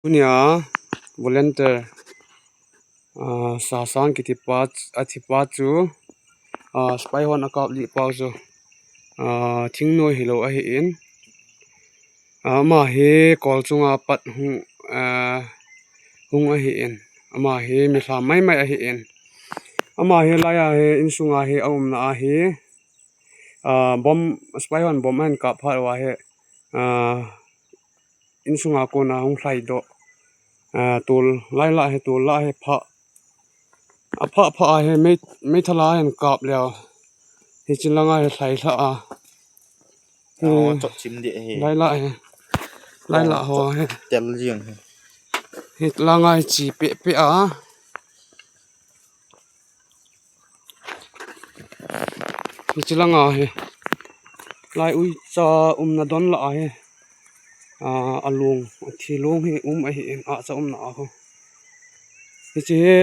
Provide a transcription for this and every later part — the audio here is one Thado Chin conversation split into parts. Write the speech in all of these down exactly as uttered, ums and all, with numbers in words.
Tunia volunteer, ah, Sasang kiti pa, a thi pa chu, ah, spy hon a kap lih pau chu, ah, thingnoi hilou ahi in. Ah, ama hi kol chunga pat hung, ah, hung ahi in. Ama hi mi lha mai mai ahi in. Ama hi laia hi insunga hi a umna ahi. Ah, bomb, spy hon bomb ahin kap phat uva hi, ah, insunga kona hung lhai doh. Ah, tol lai lah hi, tol lah hi pha. A pha pha a hi mei, meithal a hin kap leh. Hichi langa hi lhai lha a. Hi. Oh, chok chim deh hi. Lai lah hi. Lai lah ho hi. Tel jing hi. Hi langa hi chi pe pe a. Hichi langa hi. Lai uicha umna don lah a hi. Ah, a long, a thi long hi um ahi in, ah, cha umna a ho. Hichi hi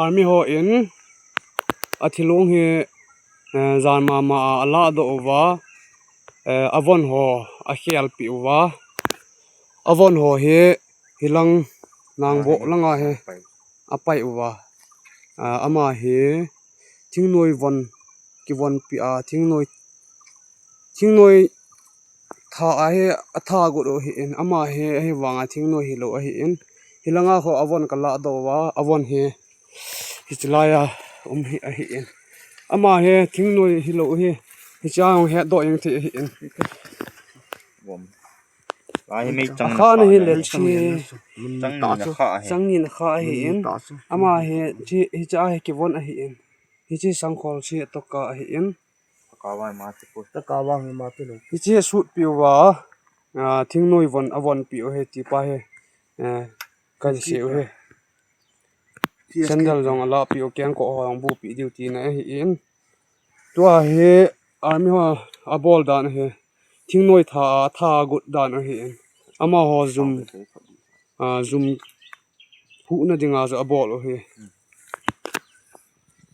army ho in a thi long hi, eh, jan mama a, a lah doh uva, eh, a von ho a khel pi uva. A von ho hi hilang nang bo langa hi a pai uva. Ah, ama hi thingnoi von, kivon pi a, thingnoi, thingnoi tha ahi, a tha got u ahi in, ama hi, ahi vanga thingnoi hilou ahi in. Hilanga ho a von ka lah doh uva, a von hi, hichi laia um hi ahi in. Ama hi thingnoi hilou hi, hichia hung het doh jeng thei ahi in. Bom. Lai hi mei chang a kha na hi lel chi. Chang ni na kha ahi. Chang ni na kha ahi in. Ama hi, chi, hichia hi kivon ahi in. Hichi sangkhol chi toka ahi in. Toka vang ma ti pu. Toka vang ma ti lo. Hichi sut pi uva, ah, thingnoi von, a von pi u hi ti pa hi. Eh, ka se u hi. Sandal jong a lah pi u, kengkoh ho jong bu pi diu tina ahi in. Tua hi army ho a bol dan hi. Thingnoi tha, a tha got dan ahi in. Amaho jum, ah, jum huhna dinga chu a bol u hi.